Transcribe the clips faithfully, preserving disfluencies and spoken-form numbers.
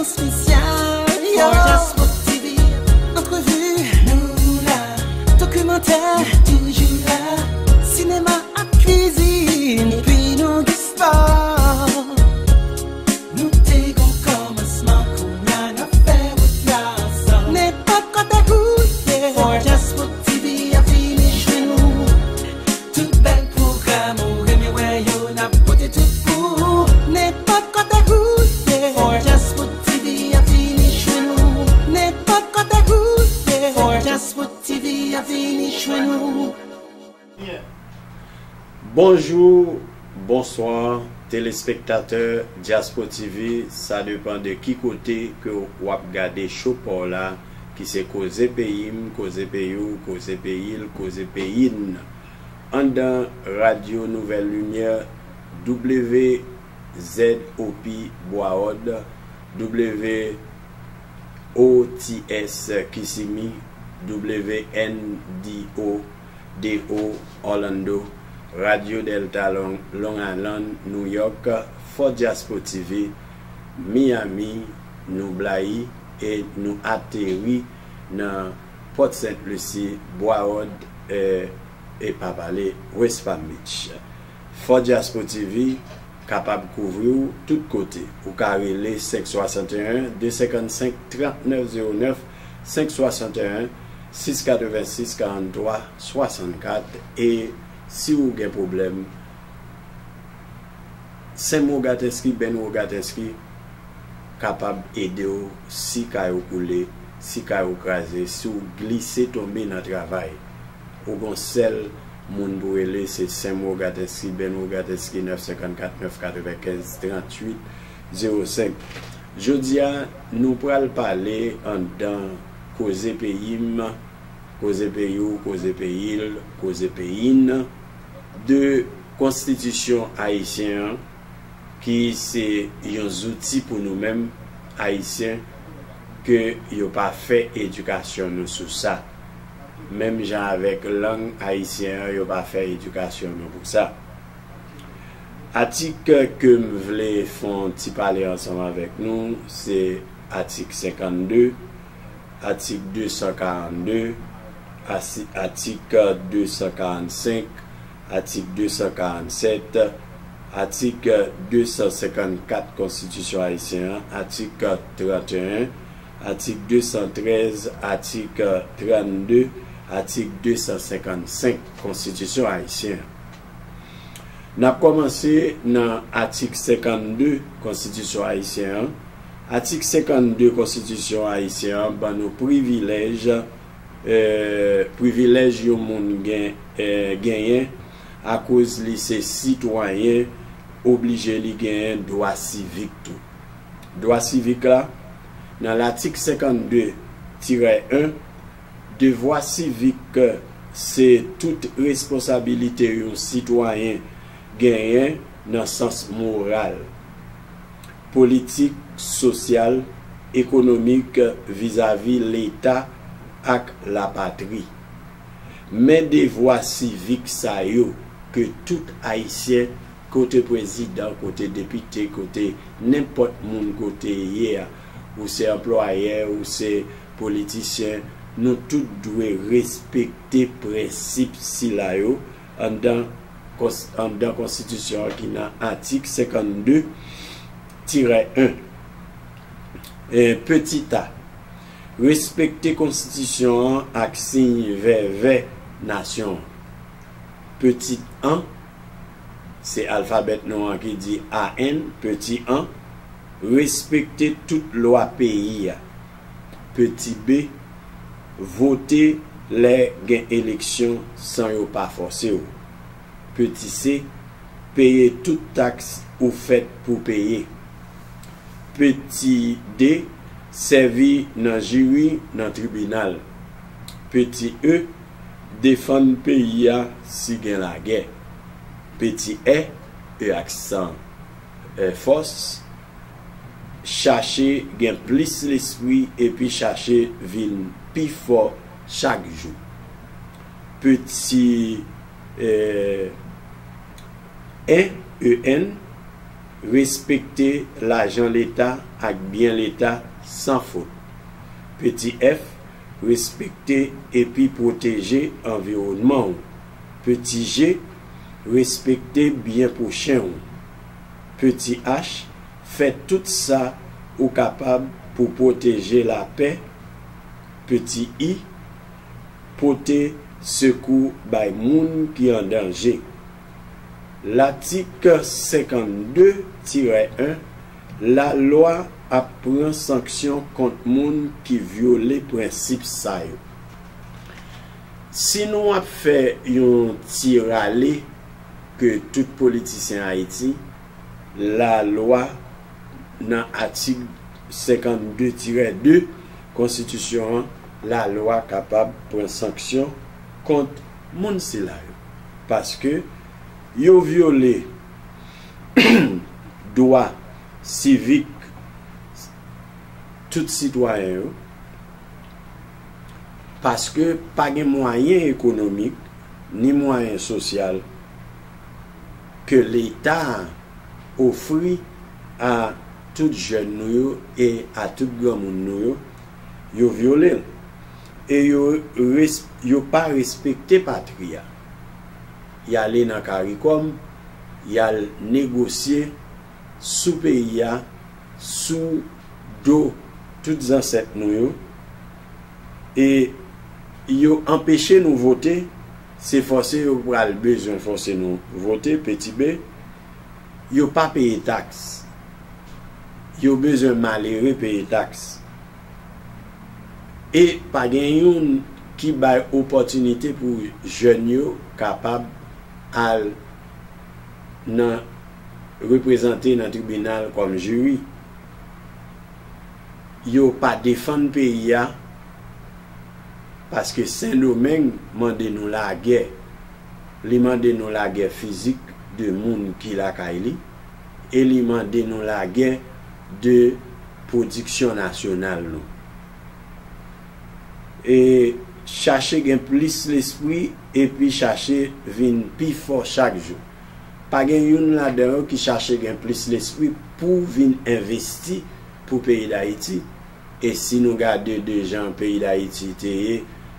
Espesyal, yo. Fò Dyaspò T V, antrevi, nou la. Dokimantè, toujou la. Sinema ak kwizin, epi nou gen spò. Nou te gon kòmansman, kounya n ap fè wout la ansanm. Nenpòt kote ou ye. Fò Dyaspò T V ap vini jwenn ou. Tout bèl pwogram ou renmen wè yo, n ap pote tout pou ou. Nenpòt kote ou ye. Fò Dyaspò T V ap vini jwenn ou. Nenpòt kote ou ye. Fò Dyaspò T V ap vini jwenn ou. Bonjou, bonswa, telespektatè Dyaspò T V, sa depann de ki kote ke w ap gade cho pa w la, ki se Koze Peyi m, Koze Peyi w, Koze Peyi l, Koze Peyi n. Anndan Radyo Nouvèl Limyè, W Z O P Bwawòd, W O T S Kisimi, W N D O D O Orlando, Radyo Dèlta Long, Long Island, New York, Fò Dyaspò T V, Miami, nou blayi e nou ateri nan Port Saint Lucie, Broward, e, e pa pale, West Palm Beach. Fò Dyaspò T V kapab kouvri w tout kote. Ou ka rele senk swasanteyen, de senkannsenk, trannèf zewo nèf, senk swasanteyen, sis katrevensis, karanntwa swasannkat, e si w gen pwoblèm, Sen Rogatensky, Ben Rogatensky kapab ede w si kay ou koule, si kay ou kraze, si w glise tonbe nan travay. Ou gon sèl moun pou rele, se Sen Rogatensky, Ben Rogatensky, nèf senkannkat, nèf katrevenkenz, tranntuit zewo senk. Jodi a, nou pral pale anndan Koze Peyi m, Koze Peyi w, Koze Peyi l, Koze Peyi n, de konstitisyon ayisyen an, ki se yon zouti pou nou menm Ayisyen, ke yo pa fè edikasyon nou sou sa. Menm jan avèk lang ayisyen an, yo pa fè edikasyon nou pou sa. Atik ke m vle fè yon ti pale ansanm avèk nou, se atik senkannde, atik de san karannde, asi-, atik de san karannsenk, atik de san karannsèt, atik de san senkannkat Konstitisyon ayisyen an, atik tranteyen, atik de san trèz, atik trannde, atik de san senkannsenk Konstitisyon ayisyen an. N ap kòmanse nan atik senkannde Konstitisyon ayisyen an. Atik senkannde Konstitisyon ayisyen an ban nou privilèj, eh, privilèj yon moun gen, eh, genyen akoz li se sitwayen, oblije li genyen dwa sivik tou. Dwa sivik la, nan latik senkannde tirè en, devwa sivik se tout responsabilite yon sitwayen genyen nan sans moral, politik, sosyal, ekonomik vizavi Leta ak lapatri. Men devwa sivik sa yo ke tout Ayisyen, kote prezidan, kote depite, kote nenpòt moun kote ye a, ou se anplwayè, ou se politisyen, nou tout dwe respekte prensip sila yo anndan kons-, anndan konstitisyon an ki nan atik senkannde tirè en. E, petit a, respekte konstitisyon an ak siy vèvè nasyon an. Petit an, se alfabèt nou an ki di A N, petit an, respekte tout lwa peyi a. Petit B, vote lè gen eleksyon san yo pa fòse w. Petit C, peye tout taks ou fèt pou peye. Petit D, sèvi nan jiri, nan tribinal. Petit E, defann peyi a si gen lagè. Petit F, E aksan, eh, fòs, chache gen plis lespri epi chache vin pi fò chak jou. Petit, eh, E, E N, Respekte lajan Leta ak byen Leta san fot. Peti F, respekte epi pwoteje anviwònman w. Peti G, respekte byen pwochen w. Peti H, fè tout sa ou kapab pou pwoteje lapè. Peti I, pote sekou bay moun ki an danje. Latik senkannde tirè en, lalwa ap pran sanksyon kont moun ki vyole prensip sa yo. Si nou ap fè yon ti rale ke tout politisyen Ayiti, lalwa nan atik senkannde tirè de konstitisyon an, lalwa kapab pran sanksyon kont moun sila yo. Paske yo vyole dwa sivik tout sitwayen yo, paske pa gen mwayen ekonomik ni mwayen sosyal ke Leta a ofri a tout jèn nou yo e a tout granmoun nou yo, yo vyole l. E yo res-, yo pa respekte patri a. Y ale nan CARICOM, y al negosye sou peyi a, sou do tout zansèt nou yo, e yo anpeche nou vote, se fòse yo pral bezwen fòse nou vote, peti B, yo pa peye taks. Yo bezwen malere peye taks. E pa gen youn ki bay opòtinite pou jèn yo kapab al nan reprezante nan tribinal kòm jiri. Yo pa defann peyi a, paske Sendomeng mande nou lagè. Li mande nou lagè fizik de moun ki lakay li, e li mande nou lagè de pwodiksyon nasyonal nou. E chache gen plis lespri epi chache vin pi fò chak jou. Pa gen youn ladan yo ki chache gen plis lespri pou vin envesti pou peyi Dayiti. E si nou gade de jan peyi Dayiti te ye,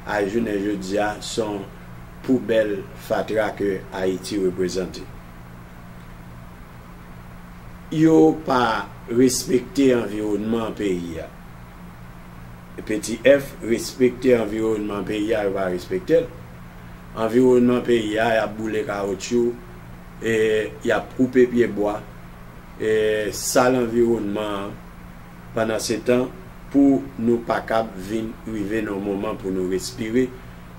a jounen jodi a, se yon poubèl fatra ke Ayiti reprezante. Yo pa respekte anviwònman peyi a. Peti F, respekte anviwònman peyi a, yo pa respekte l. Anviwònman peyi a, y ap boule kawotchou, e y ap koupe pye bwa, e sal anviwònman an. Pandansetan, pou nou pa kab vin rive nan yon moman pou nou respire,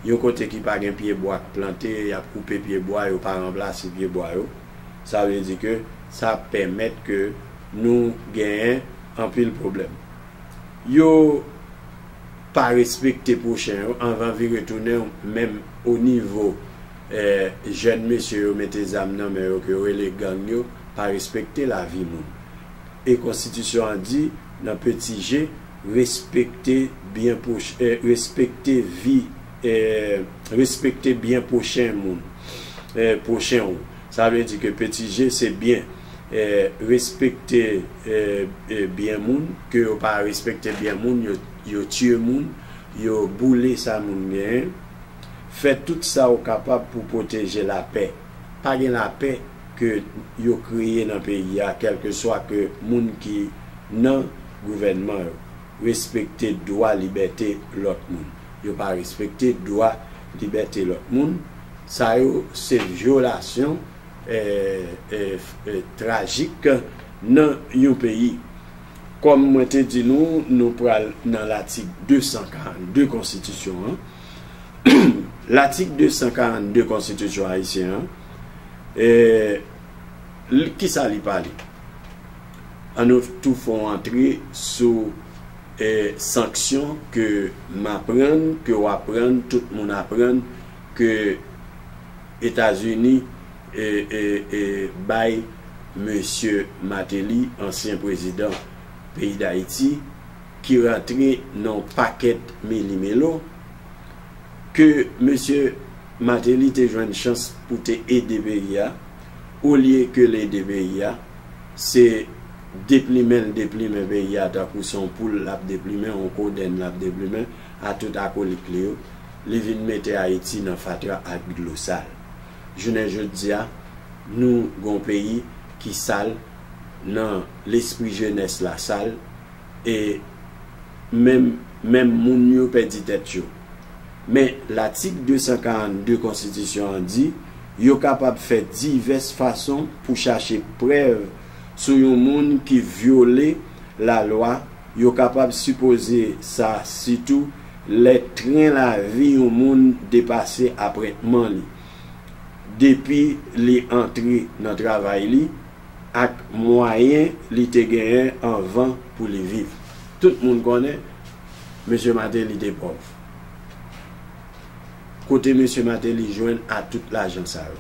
yon kote ki pa gen pye bwa k plante, y ap koupe pye bwa, yo pa ranplase pye bwa yo. Sa vle di ke sa ap pèmèt ke nou genyen anpil pwoblèm. Yo pa respekte pwochen yo, anvan vire tounen, menm o nivo, eh, jèn mesye yo mete zam nan men yo, ke yo rele gang yo, pa respekte lavi moun. E konstitisyon an di, nan peti G, respekte byen pwoch-, eh, respekte vi, eh, respekte byen pwochen moun, eh, pwochen ou. Sa vle di ke peti G se byen, eh, respekte, eh, eh, byen moun, ke yo pa respekte byen moun, yo, yo tiye moun, yo boule sa moun genyen. Fè tout sa ou kapab pou pwoteje lapè. Pa gen lapè ke yo kreye nan peyi a, kèlkeswa ke moun ki nan gouvènman yo. Respekte dwa libète lòt moun. Yo pa respekte dwa libète lòt moun. Sa yo se vyolasyon, eh, eh, eh, trajik nan yon peyi. Kòm mwen te di nou, nou pral nan latik de san karannde konstitisyon an. Latik de san karannde konstitisyon ayisyen an, eh, li, kisa li pale? Ann nou tou fè yon antre sou, eh, sanksyon ke m aprann, ke w aprann, tout moun aprann, ke Etazini, eh, eh, eh, bay mesye Martelly, ansyen prezidan peyi Dayiti, ki rantre nan yon pakèt meli-melo, ke mesye Martelly te jwenn chans pou te ede peyi a, olye ke l ede peyi a, Se deplimen l deplimen peyi a, tankou se yon poul l ap deplimen, yon kodèn l ap deplimen a tout akolit li yo. Li vin mete Ayiti nan fatra ak dlo sal. Jounen jodi a, nou gon peyi ki sal, nan lespri jenès la sal, e menm, menm moun yo pèdi tèt yo. Men, latik de san karannde konstitisyon an di, yo kapab fè divès fason pou chache prèv sou yon moun ki vyole lalwa, yo kapab sipoze sa sitou lè tren lavi yon moun depase apwentman li, depi li antre nan travay li, ak mwayen li te genyen anvan pou li viv. Tout moun konnen Mesye Martelly te pòv. Kote Mesye Martelly jwenn a tout lajan sa yo?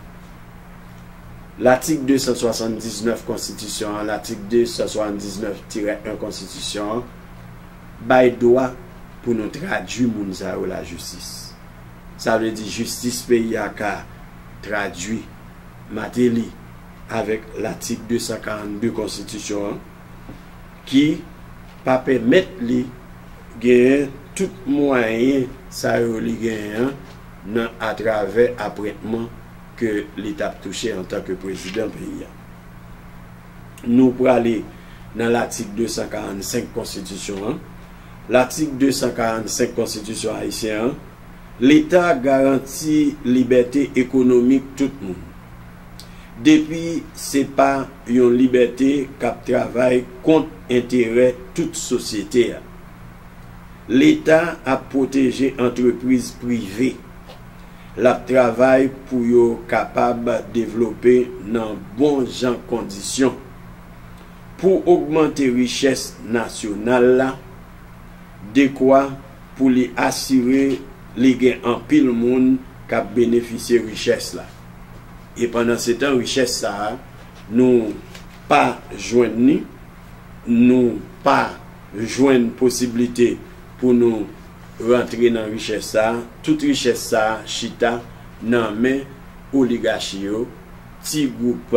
Latik de san swasanndiznèf konstitisyon an, latik de san swasanndiznèf tirè en konstitisyon an, bay dwa pou nou tradui moun sa yo lajistis. Sa vle di jistis peyi a ka tradui Martelly avèk latik de san karannde konstitisyon an, ki pa pèmèt li genyen tout mwayen sa yo li genyen an nan atravè apwentman ke li t ap touche antanke prezidan peyi a. Nou prale nan latik de san karannsenk konstitisyon an. Latik de san karannsenk konstitisyon ayisyen an, Leta garanti libète ekonomik tout moun, depi se pa yon libète k ap travay kont enterè tout sosyete a. Leta ap pwoteje antrepriz prive. L ap travay pou yo kapab devlope nan bon jan kondisyon. Pou ogmante richès nasyonal la, dekwa pou li asire li gen anpil moun k ap benefisye richès la. E pandansetan, richès sa a, nou pa jwenn li, nou pa jwenn posiblite pou nou rantre nan richès sa a. Tout richès sa a chita nan men oligachi yo, ti gwoup,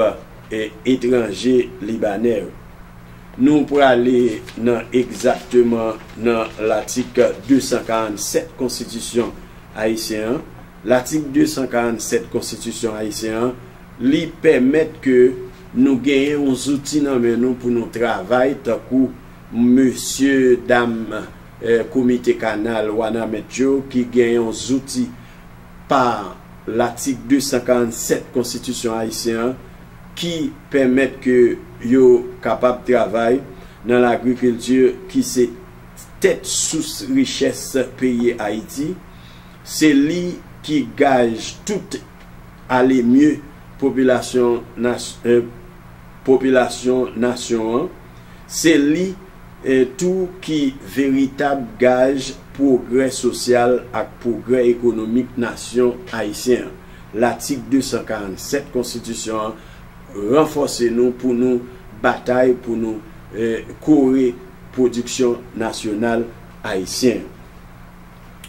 e, etranje libanè yo. Nou prale nan egzakteman nan latik de san karannsenk konstitisyon ayisyen an. Latik de san karannsenk konstitisyon ayisyen an, li pèmèt ke nou genyen yon zouti nan men nou pou nou travay, tankou mesye, dam, eh, Komite Kanal Wanament yo ki genyen yon zouti pa latik de san karannsenk konstitisyon ayisyen an ki pèmèt ke yo kapab travay nan lagrikilti ki se tèt sous richès peyi Ayiti. Se li ki gaj tout ale mye popilasyon nas-, eh, popilasyon nasyon an. Se li, eh, tou ki veritab gaj pwogrè sosyal ak pwogrè ekonomik nasyon ayisyen an. Latik de san karannsenk konstitisyon an ranfòse nou pou nou batay, pou nou, eh, kore pwodiksyon nasyonal ayisyen an.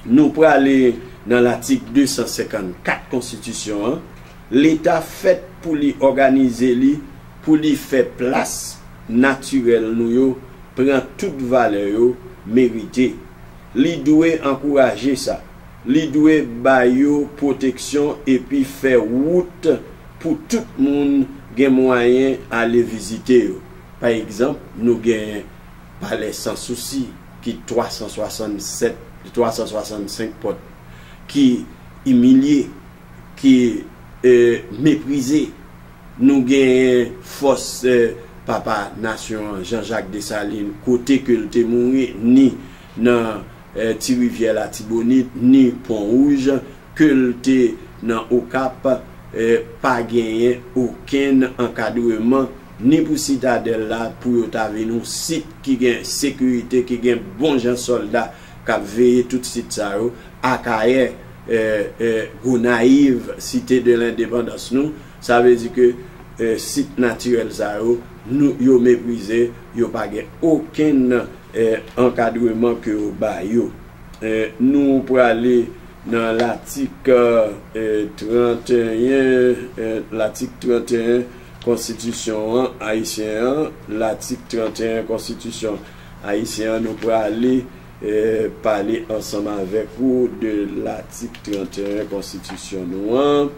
Nou prale nan latik de san senkannkat konstitisyon an. Leta fèt pou li òganize li, pou li fè plas natirèl nou yo pran tout valè yo merite. Li dwe ankouraje sa. Li dwe ba yo pwoteksyon epi fè wout pou tout moun gen mwayen ale vizite yo. Pa egzanp, nou gen Palè Sansousi ki twa san swasannsèt, twa san swasannsenk pòt, ki imilye, ki, eh, meprize. Nou genyen fòs, eh, papa nasyon an, Jean-Jacques Dessalines, kote ke l te mouri, ni nan, eh, Ti Rivyè Latibonit, ni Pon Wouj, ke l te nan Okap, eh, pa genyen okenn ankadreman, ni pou Sitadèl la, pou yo ta vin yon sit ki gen sekirite, ki gen bon jan sòlda k ap veye tout sit sa yo, Akayè, eh, eh, Gonayiv, Site de Lendepandans nou, sa vle di ke, eh, sit natirèl sa yo, nou, yo meprize, yo pa gen okenn, eh, ankadreman ke yo ba yo. Eh, nou prale nan latik, eh, tranteyen, eh, latik tranteyen, konstitisyon an ayisyen an, latik trannteyen konstitisyon ayisyen an, nou prale, eh, pale ansanm avèk ou de latik trannteyen konstitisyon nou an.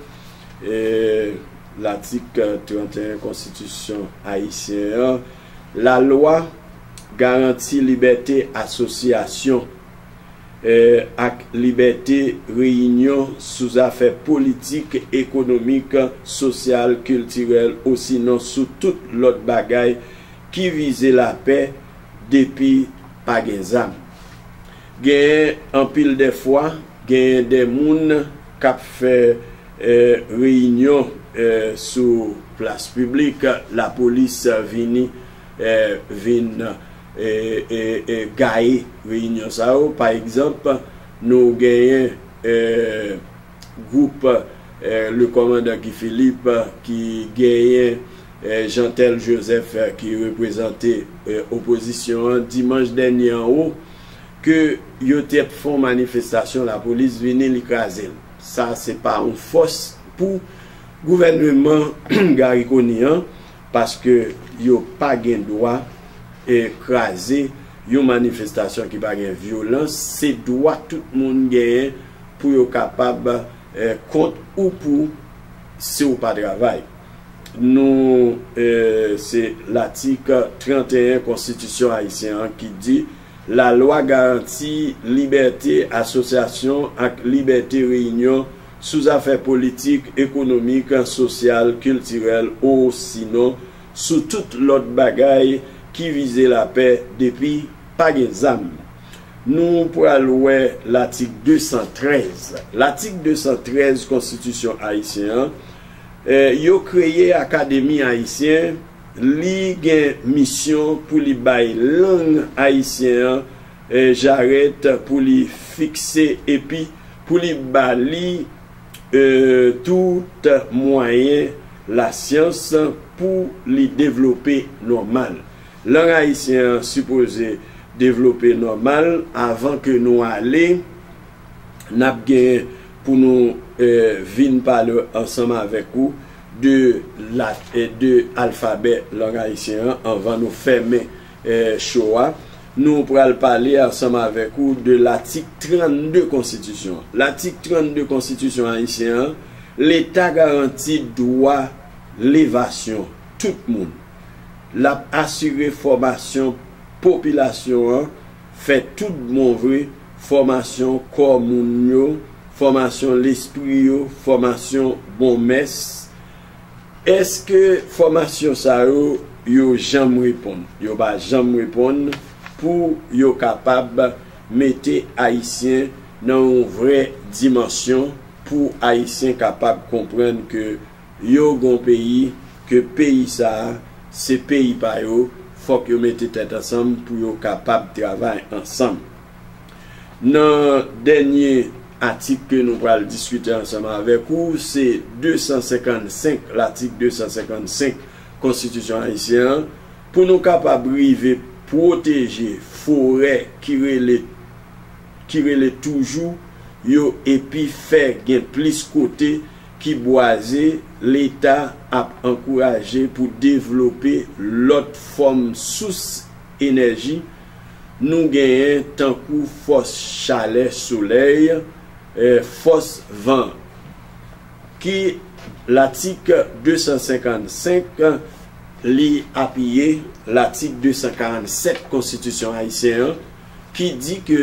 Eh, latik trannteyen konstitisyon ayisyen an, lalwa garanti libète asosyasyon, eh, ak libète reyinyon sou zafè politik, ekonomik, sosyal, kiltirèl, osinon sou tout lòt bagay ki vize lapè depi pa gen zam. Genyen anpil dè fwa, genyen dè moun k ap fè, eh, reyinyon, eh, sou plas piblik, lapolis vini, eh, vin, eh, eh, eh, gaye reyinyon sa yo. Pa egzanp, nou genyen, eh, gwoup, eh, le kòmandan Guy Philippe, ki genyen, eh, Jeantel Joseph, eh, ki reprezante, eh, opozisyon an, dimanch dènye an o, ke yo te fè yon manifestasyon, lapolis vini, li kraze l. Sa se pa yon fòs pou gouvènman Garry Conille an, paske yo pa gen dwa, eh, kraze yon manifestasyon ki pa gen vyolans. Se dwa tout moun genyen pou yo kapab, eh, kont ou pou, si w pa travay. Nou, eh, se latik trannteyen konstitisyon ayisyen an ki di, lalwa garanti libète asosyasyon ak libète reyinyon sou zafè politik, ekonomik, sosyal, kiltirèl, osinon sou tout lòt bagay ki vize lapè depi pa gen zam. Nou pral wè latik de san trèz. Latik de san trèz konstitisyon ayisyen an, eh, yo kreye Akademi Ayisyen, li gen misyon pou li bay lang ayisyen an, eh, jarèt, pou li fikse epi pou li ba li, eh, tout mwayen lasyans pou li devlope nòmal. Lang ayisyen an sipoze devlope nòmal. Avan ke nou ale, n ap gen pou nou, eh, vin pale ansanm avèk ou de la, eh, de alfabè lang ayisyen an anvan nou fèmen, eh, show a. Nou pral pale ansanm avèk ou de latik trannde konstitisyon an. Latik trannde konstitisyon ayisyen an, Leta garanti dwa levasyon tout moun. L ap asire fòmasyon popilasyon an, fè tout bon vre, fòmasyon kò moun yo, fòmasyon lespri yo, fòmasyon bon mès. Èske fòmasyon sa yo, yo janm reponn? Yo pa janm reponn pou yo kapab mete Ayisyen nan yon vrè dimansyon, pou Ayisyen kapab konprann ke yo gon peyi, ke peyi sa a se peyi pa yo, fòk yo mete tèt ansanm pou yo kapab travay ansanm. Nan dènye atik ke nou pral diskite ansanm avèk ou, se de san senkannsenk, latik de san senkannsenk konstitisyon ayisyen an, pou nou kapab rive pwoteje forè ki rele, ki rele toujou yo epi fè gen plis kote ki bwaze, Leta ap ankouraje pou devlope lòt fòm sous enèji nou genyen, tankou fòs chalè solèy, eh, fòs van, ki latik de san senkannsenk li apiye latik de san karannsèt konstitisyon ayisyen an, ki di ke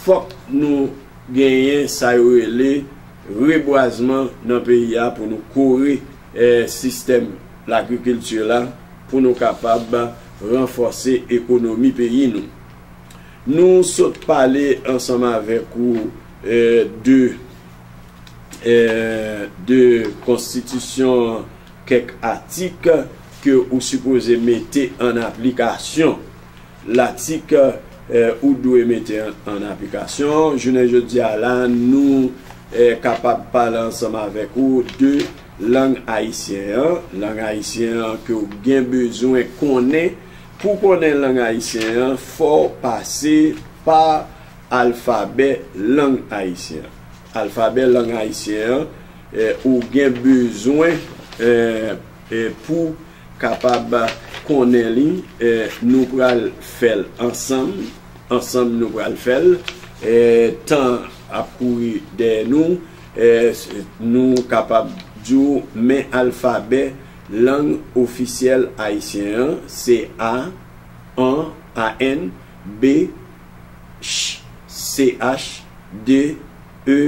fòk nou genyen sa yo rele rebwazman nan peyi a pou nou kore, eh, sistèm lagrikilti la, pou nou kapab ranfòse ekonomi peyi nou. Nou sot pale ansanm avèk ou, eh, de, eh, de konstitisyon, kèk atik ke ou sipoze mete an aplikasyon. Latik, eh, ou dwe mete an, an aplikasyon. Jounen jodi a la, nou, eh, kapab pale ansanm avèk ou de lang ayisyen an. Lang ayisyen an ke w gen bezwen konnen. Pou konnen lang ayisyen an, fò w pase pa alfabè lang ayisyen an. Alfabè lang ayisyen an, eh, ou gen bezwen, eh, E pou kapab konnen li, e, nou pral fè l ansanm. Ansanm, nou pral fè l. E, tan ap kouri dèyè nou. E, s- nou kapab di w men alfabè lang ofisyèl ayisyen an, se A, an, A N, B, ch, C H, D, E,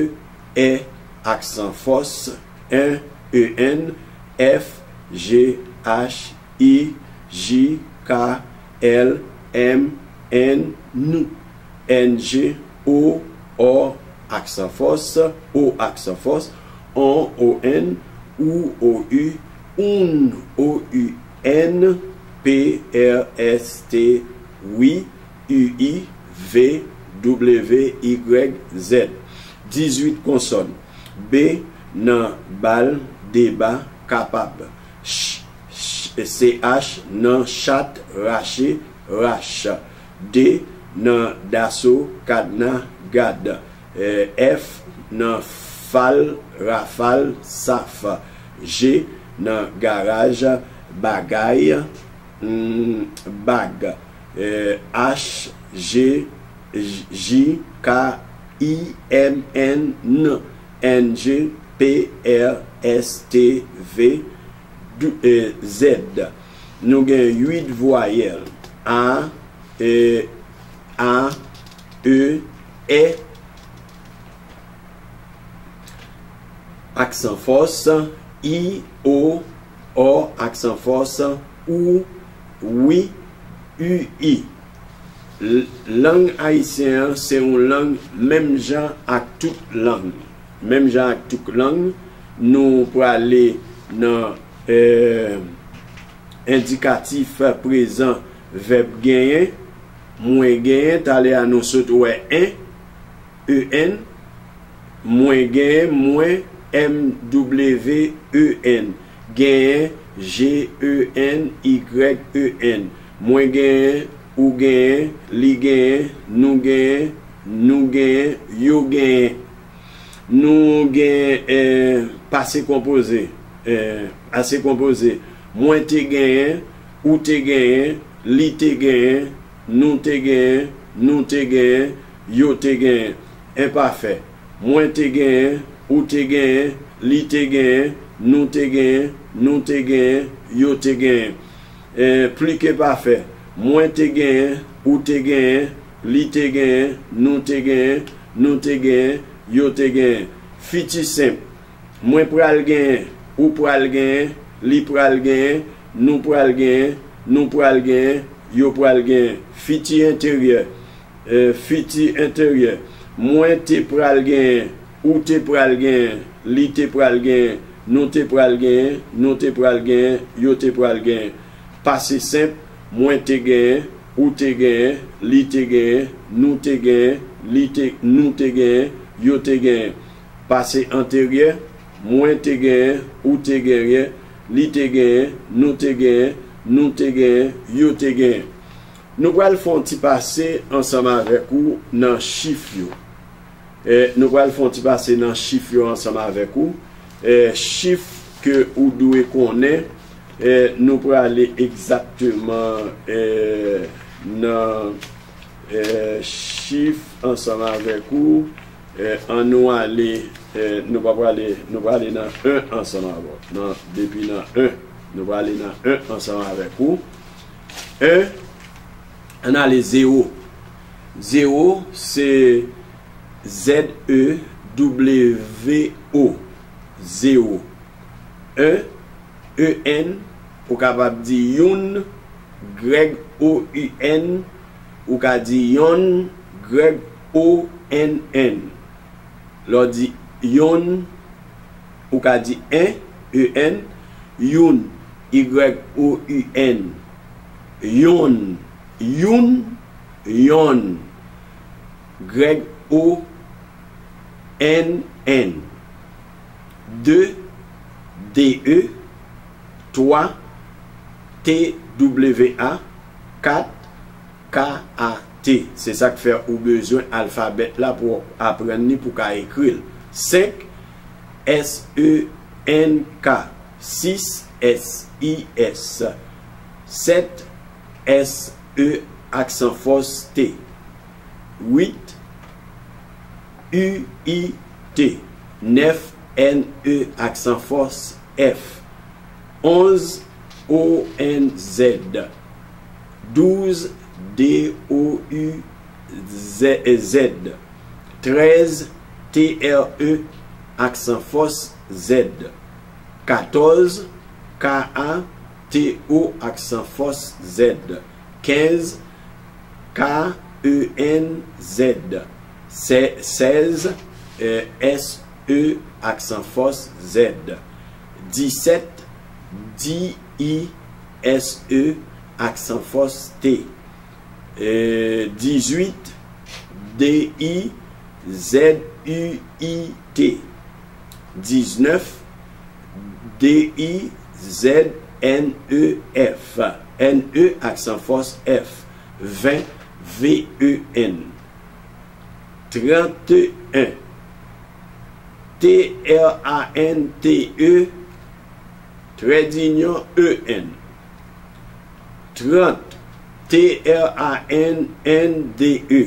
E, aksan fòs, en, E N, F, G, H, I, J, K, L, M, N, N, G, O, O, aksan fòs, O, aksan fòs, on, O N, ou, O U, oun, O U N, P, R, S, T, wi, U I, V, W, Y, Z. Dizuit konsòn. B nan bal, deba, kapab. Ch, ch, C H nan chat, rache, rach. D nan daso, kadna, gad. E, F nan fal, rafal, saf. G nan garaj, bagay, mm, bag. E, H, G, J, K, I, M, N, N, G, P, R, S, T, V, W, e, Z. Nou gen uit vwayèl. A, e, A, E, E, aksan fòs, I, O, O, aksan fòs, ou, wi, U I. L- lang ayisyen an se yon lang menm jan ak tout lang. Menm jan ak tout lang, nou prale nan, e, endikatif prezan vèb genyen. Mwen genyen, talè a nou sot wè en, E N, mwen genyen, mwen, M W E N, genyen, G E N Y E N, mwen genyen, ou genyen, li genyen, nou genyen, nou genyen, yo genyen. Nou gen, eh, pase konpoze, eh, pase konpoze. Mwen te genyen, ou te genyen, li te genyen, nou te genyen, nou te genyen, yo te genyen. Enpafè. Mwen te genyen, ou te genyen, li te genyen, nou te genyen, nou te genyen, yo te genyen. Eh, pli ke pafè. Mwen te genyen, ou te genyen, li te genyen, nou te genyen, nou te genyen, yo te genyen. Fiti senp. Mwen pral genyen, ou pral genyen, li pral genyen, nou pral genyen, nou pral genyen, yo pral genyen. Fiti enteryè. Eh, fiti enteryè. Mwen te pral genyen, ou te pral genyen, li te pral genyen, nou te pral genyen, nou te pral genyen, yo te pral genyen. Pase senp. Mwen te genyen, ou te genyen, li te genyen, nou te genyen, li te, nou te genyen, yo te genyen. Pase anteryè. Mwen te genyen, ou te genyen, li te genyen, nou te genyen, nou te genyen, yo te genyen. Nou pral fè yon ti pase ansanm avèk ou nan chif yo. Eh, nou pral fè yon ti pase nan chif yo ansanm avèk ou. Eh, chif ke ou dwe konnen, eh, nou prale egzakteman, eh, nan, eh, chif ansanm avèk ou. Eh, ann nou ale, eh, nou pa prale, nou prale nan en ansanm avèk ou. Nan, depi nan en, nou prale nan en ansanm avèk ou. En, ann ale zewo. Zewo, se Z E W O. Zewo. En, E N, ou kapab di youn, Grèg O U N, ou ka di yonn, Grèg O N N. Lè w di yonn, ou ka di en, E N, youn, Y O U N, yonn, youn, yonn, Grèg O N N, de, D E, twa, T W A, kat, K A T. Se sa k fè ou bezwen alfabèt la pou w aprann li, pou w ka ekri l. Senk, S E N K. Sis, S I S. Sèt, S E aksan fòs T. Uit, U I T. Nèf, N E aksan fòs F. Onz, O N Z. Douz, D O U Z. Trèz, T R E aksan fòs Z. Katòz, K A T O aksan fòs Z. Kenz, K E N Z. Sè- Sèz, eh, S E aksan fòs Z. Disèt, D I S E aksan fòs T. Eh, dizuit, D I Z U I T. Diznèf, D I Z N E F. N E aksan fòs F. Ven, V E N. Trannteyen, T R A N T E, trè dinyon E N. Trant, T R A N N D E.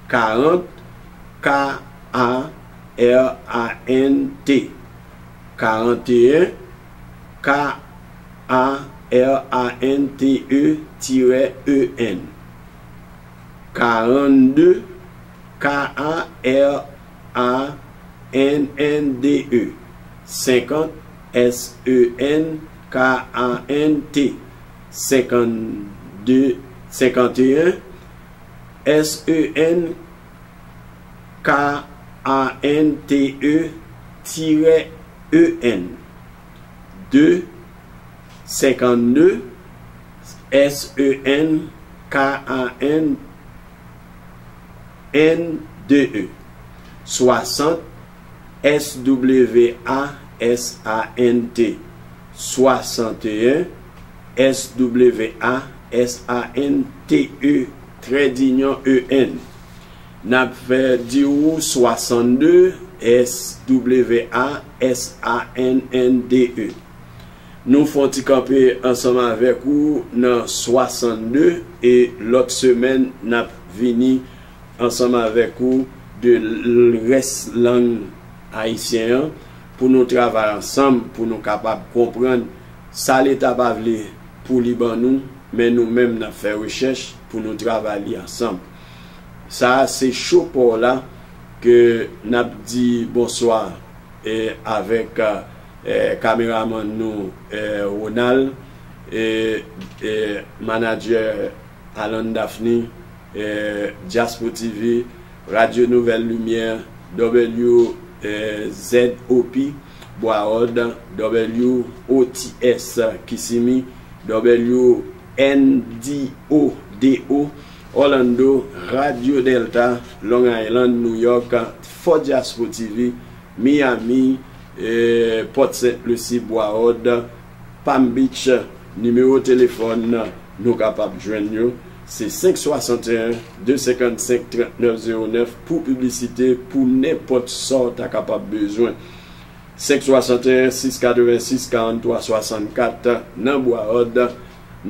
Karant, K A R A N T. Karanteyen, K A R A N T E tirè E N. Karannde, K A R A N N D E. Senkant, S E N K A N T. Senkannde, senkanteyen, S E N K A N T E tirè E N. De, senkannde, S E N K A N N D E. Swasant, S W A S A N T. Swasanteyen, S W A S A N T E trè dinyon E N. N ap fè di w swasannde, S W A S A N N D E. Nou fè yon ti kanpe ansanm avèk ou nan swasannde, e lòt semèn n ap vini ansanm avèk ou de l- rès lang ayisyen an, pou nou travay ansanm, pou nou kapab konprann sa Leta pa vle pou li ban nou, men nou menm n ap fè rechèch pou nou travay li ansanm. Sa a se cho pa w la ke n ap di bonswa, e, avèk, e, kameramann nou, e, Ronald, e, e, manadjè Alan Daphne, e, Diaspo T V, Radyo Nouvèl Limyè, W Z O P, Bwawòd, W O T S, Kisimi, W N D O D O, Orlando, Radyo Delta, Long Island, New York, Fort Diaspo T V, Miami, e, Port Saint Lucie, Bwawòd, Palm Beach. Nimewo telefòn nou kapab jwenn yo, se senk swasanteyen, de senkannsenk, trannèf zewo nèf pou piblisite, pou nenpòt sa w ta kapab bezwen. Senk swasanteyen, sis katrevensis, karanntwa swasannkat nan Bwawòd,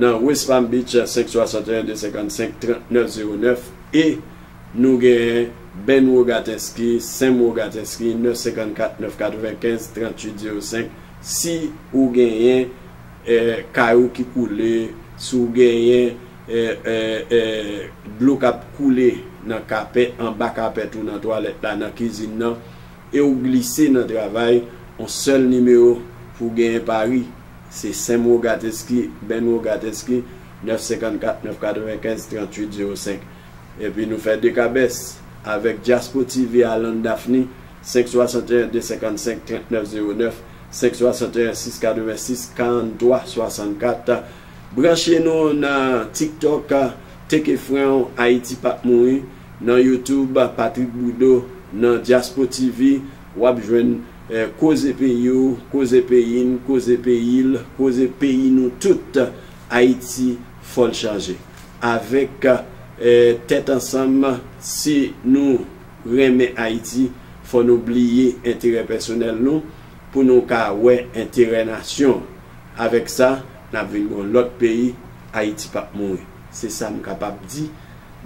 nan West Palm Beach, senk swasanteyen, de senkannsenk, trannèf zewo nèf, e nou genyen Ben Rogatensky, Sem Rogatensky, nèf senkannkat, nèf katrevenkenz, tranntuit zewo senk. Si ou genyen, e, kay ou ki koule, si ou genyen, e, e, e, dlo k ap koule nan kapèt, anba kapèt ou, nan twalèt la, nan kizin nan, e ou glise nan travay, yon sèl nimewo pou genyen pari, se Sem Rogatensky, Ben Rogatensky, nèf senkannkat, nèf katrevenkenz, tranntuit zewo senk. Epi nou fè dekabès avèk Diaspo T V Alan Daphne, senk swasanteyen, de senkannsenk, trannèf zewo nèf, senk swasanteyen, sis katrevensis, karanntwa swasannkat. Branche nou nan TikTok, Teke Fren w, Ayiti p ap mouri, nan YouTube, Patrick Boudreau, nan Diaspo T V, w ap jwenn, eh, Koze Peyi w, Koze Peyi n, Koze Peyi l, Koze Peyi nou tout. Ayiti, fò l chanje. Avèk, eh, tèt ansanm, si nou renmen Ayiti, fò nou bliye enterè pèsonèl nou, pou nou ka wè enterè nasyon. Avèk sa, n ap vin gon lòt peyi, Ayiti p ap mouri. Se sa m kapab di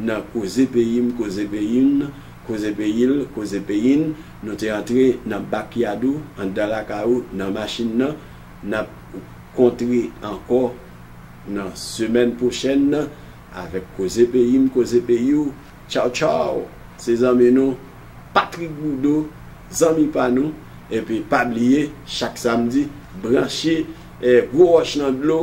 nan Koze Peyi m, Koze Peyi n, Koze Peyi l, Koze Peyi n. Nou te antre nan backyard ou, anndan lakay ou, nan machin nan. N ap kontre ankò nan semèn pwochèn nan avèk Koze Peyi m, Koze Peyi w. Tchaw, tchaw! Se zanmi nou, Patrick Boudreau, zanmi pa nou. Epi pa bliye, chak samdi, branche eh, Gwo Wòch nan Dlo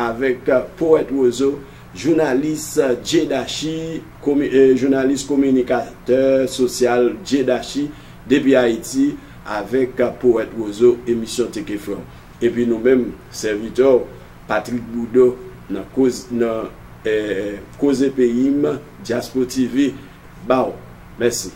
avèk eh, Powèt Wozo, jounalis eh, Jay Dashi, komi, eh, jounalis kominikatè sosyal Jay Dashi depi Ayiti avèk eh, Powèt Wozo, emisyon Teke Fran. Epi nou menm, sèvitè w, Patrick Boudreau, nan koz, nan eh, Koze Peyi m, Diaspo T V, ba w. Mèsi.